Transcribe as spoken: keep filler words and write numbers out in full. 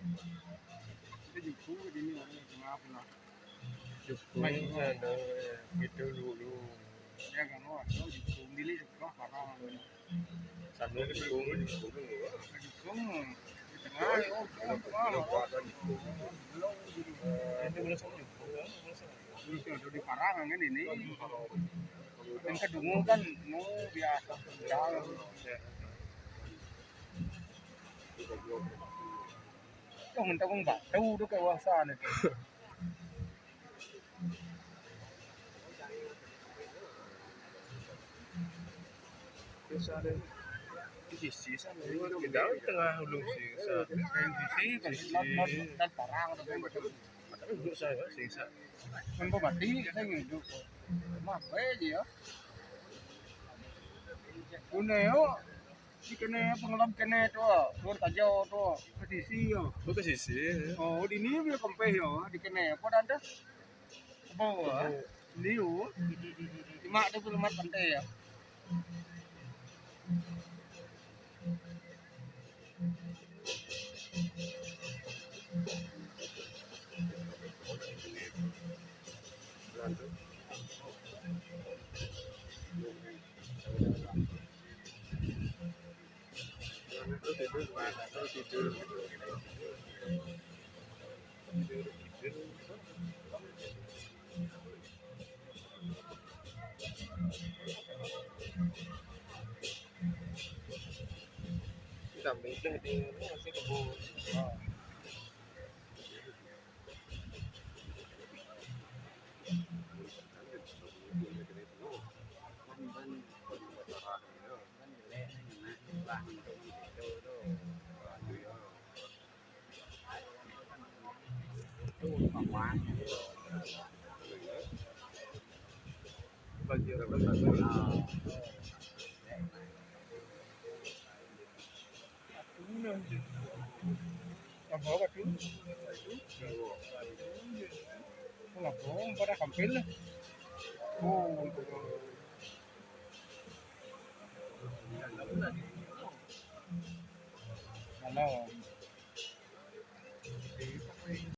Kita jukung ke sini, orang tengah pula. Jukung sana, itu dulu. Ya kan, wah, jukung dili juga parang. Sana jukung, jukung. Jukung, di tengah, oh, jukung, tengah. Itu boleh sama jukung, ya, boleh sama. Terus ada di parang kan ini. Yang kedungu kan, nu biasa. Jalan. Yang entah wong batu tu kayak wasa ni. Di sisi sana, di dalam tengah ulung sisa. Yang sisi, kan, sisi. Not, not, not parang tu kan. Tapi duduk saya, sisa. Kan pemati, katanya duduk. Mak, apa aja ya? Guna yo. Di kene pengelam kene tu, luar kajo tu, ke sisi yo. Oh, ke sisi. Oh, di ni dia kempeh yo, di kene apa dah dah? Apa? Liu. Cuma tu belum mat pantai ya. Sampai itu di ini masih kebun. Apa tu? Apa, pada kampil? Oh, kalau